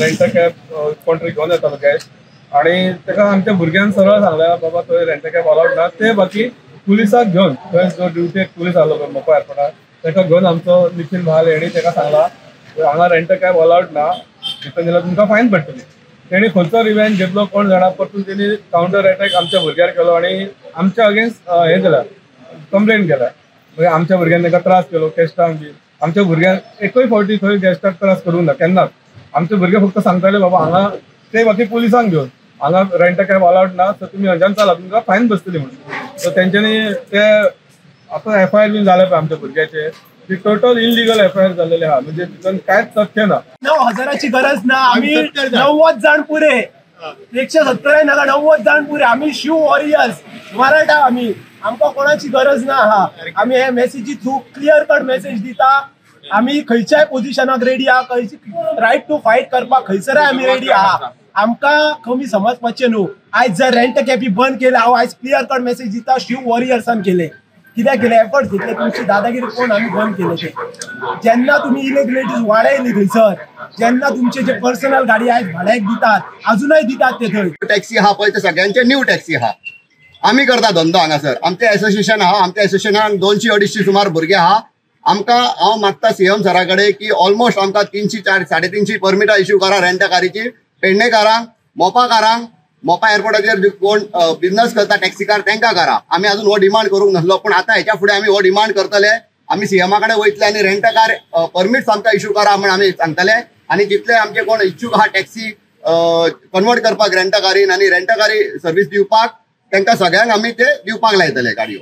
Rent cab कोण तरी घेवन येतालो गॅस्ट आणि ताका आमच्या भुरग्यान सरळ सांगला, बाबा थंय रेंट कॅब अलाउड ना. ते बाकी पुलिसाक घेवन थंय जो ड्युटेक पुलीस आसलो पळय मोपा एअरपोर्टार, ताका घेवन आमचो निखील म्हाल हेणी ताका सांगला, हांगा रेंट कॅब अलाउड ना, भितर गेल्यार तुमकां फायन पडटली. तेणी खंयचो रिवेंज घेतलो कोण जाणा, परतून तेणी कावंटर अटॅक आमच्या भुरग्यार केलो आनी आमच्या अगेन्स्ट हें केला, कंप्लेन केला. मागीर आमच्या भुरग्यान ताका त्रास केलो, गेस्टांक बी. आमच्या भुरग्यांक एकूय फावटी थंय गेस्टाक त्रास करूंक ना केन्नाच. आमचे भुरगे फक्त सांगताले, बाबा हांगा ते बाकी पुलिसांक घेवन हांगा रेंट कॅब अलाउड ना, सो तुमी खंयच्यान चला, तुमकां फायन बसतली म्हणून. सो तेंच्यांनी ते आतां एफआयआर बीन जाले पळय आमच्या भुरग्याचे, ती टोटल इलिगल एफआयआर जाल्लेले आहा, म्हणजे तितून कांयच तथ्य ना. 9,000ची गरज ना, आमी 90 जाण पुरे, 170 नाका, 90 जाण पुरे. आमी शिव वॉरियर्स मराठा, आमी आमकां कोणाची गरज ना आहा. आमी हे मेसेजी थ्रू क्लियर कट मेसेज दिता, आमी खंयच्याय पोजिशनाक रेडी आहा, खंयची रायट टू फायट करपाक खंयसरय आमी रेडी आहा. आमकां कमी समजपाचें न्हू. आयज जर रेंट कॅबी बंद केले, हांव आयज क्लियर कट मेसेज दिता, शिव वॉरियर्सान केले, कित्याक केले, एफर्ट्स घेतले, तुमची दादागिरी कोण आमी बंद केले ते. जेन्ना तुमी इलिगलिटीज वाडयली थंयसर, जेन्ना तुमचे जे पर्सनल गाडी आयज भाड्याक दितात, अजूनय दितात ते थंय. टॅक्सी आहा पळय, ते सगळ्यांचे न्यू टॅक्सी आहा. आमी करता धंदो हांगासर, आमचें एसोसिएशन आहा, आमच्या एसोसिएशनान 200-250 सुमार भुरगे आहा. आमकां हांव मागता सीएम सरा कडेन की ऑलमोस्ट आमकां 300, 400, 350 परमिटां इश्यू करा रेंट कारीची, पेडणेकारांक, मोपाकारांक, मोपा एअरपोर्टाचेर कोण बिझनस करता टॅक्सीकार तांकां करा. आमी अजून हो डिमांड करूंक नासलो, पूण आतां हेच्या फुडें आमी हो डिमांड करतले. आमी सीएमा कडेन वयतले आनी रेंट कार परमिट्स आमकां इश्यू करा म्हण आमी सांगतले. आनी जितले आमचे कोण इच्छूक आहा टॅक्सी कन्वर्ट करपाक रेंट कारीन आनी रेंट कारी सर्वीस दिवपाक, तांकां सगळ्यांक आमी ते दिवपाक लायतले गाडयो.